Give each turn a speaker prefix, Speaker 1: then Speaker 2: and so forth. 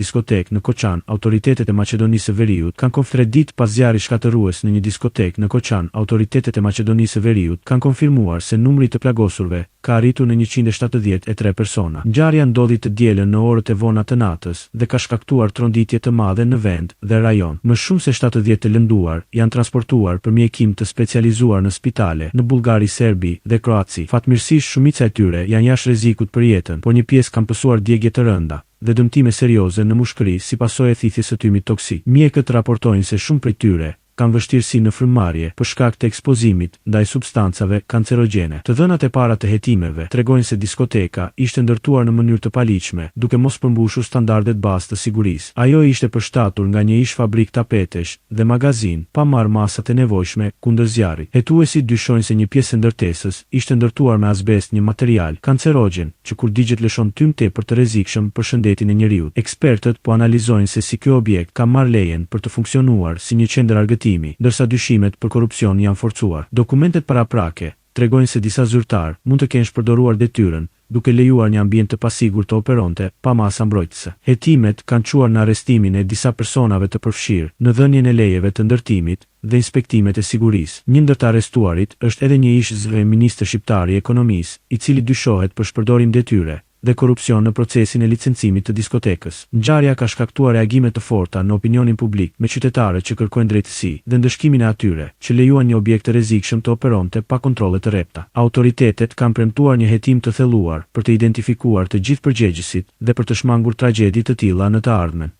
Speaker 1: diskotekë në Koçan Autoritetet e Maqedonisë së Veriut kanë konf Tre ditë pas zjarrit shkatërrues në një diskotekë në Koçan autoritetet e Maqedonisë së Veriut kanë konfirmuar se numri i të plagosurve ka arritur në 173 persona. Ngjarja ndodhi të dielën në orët e vona të natës dhe ka shkaktuar tronditje të madhe në vend dhe rajon. Më shumë se 70 të lënduar janë transportuar për mjekim të specializuar në spitale në Bullgari Serbi dhe Kroaci. Fatmirësisht shumica e tyre janë jashtë rrezikut për jetën, por një pjesë kanë pësuar djegie të rënda dhe dëmtime serioze në mushkëri si pasojë e thithjes së tymit toksik. Mjekët raportojnë se shumë prej tyre kanë vështirësi në frymëmarrje për shkak të ekspozimit ndaj substancave kancerogjene. Të dhënat e para të hetimeve tregojnë se diskoteka ishte ndërtuar në mënyrë të paligjshme, duke mos përmbushur standardet bazë të sigurisë. Ajo ishte përshtatur nga një ish-fabrikë tapetesh dhe magazinë, pa marrë masat e nevojshme kundër zjarrit. Hetuesit dyshojnë se një pjesë e ndërtesës ishte ndërtuar me azbest një material kancerogjen që kur digjet lëshon tym tepër të rrezikshëm për shëndetin e njeriut. Ekspertët po analizojnë se si ky objekt ka marrë lejen për të funksionuar si një qendër argëtimi, ndërsa dyshimet për korrupsion janë forcuar. Dokumentet paraprake tregojnë se disa zyrtarë mund të kenë shpërdoruar detyrën duke lejuar një ambient të pasigurt të operonte pa masa mbrojtëse. Hetimet kanë çuar në arrestimin e disa personave të përfshirë në dhënien e lejeve të ndërtimit dhe inspektimet e sigurisë. Një ndër të arrestuarit është edhe një ish-zv-ministër shqiptar i Ekonomisë, i cili dyshohet për shpërdorim detyre dhe korrupsion në procesin e licencimit të diskotekës. Ngjarja ka shkaktuar reagime të forta në opinionin publik, me qytetarët që kërkojnë drejtësi dhe ndëshkimin e atyre që lejuan një objekt të rrezikshëm të operonte pa kontrolle të rrepta. Autoritetet kanë premtuar një hetim të thelluar për të identifikuar të gjithë përgjegjësit dhe për të shmangur tragjedi të tilla në të ardhmen.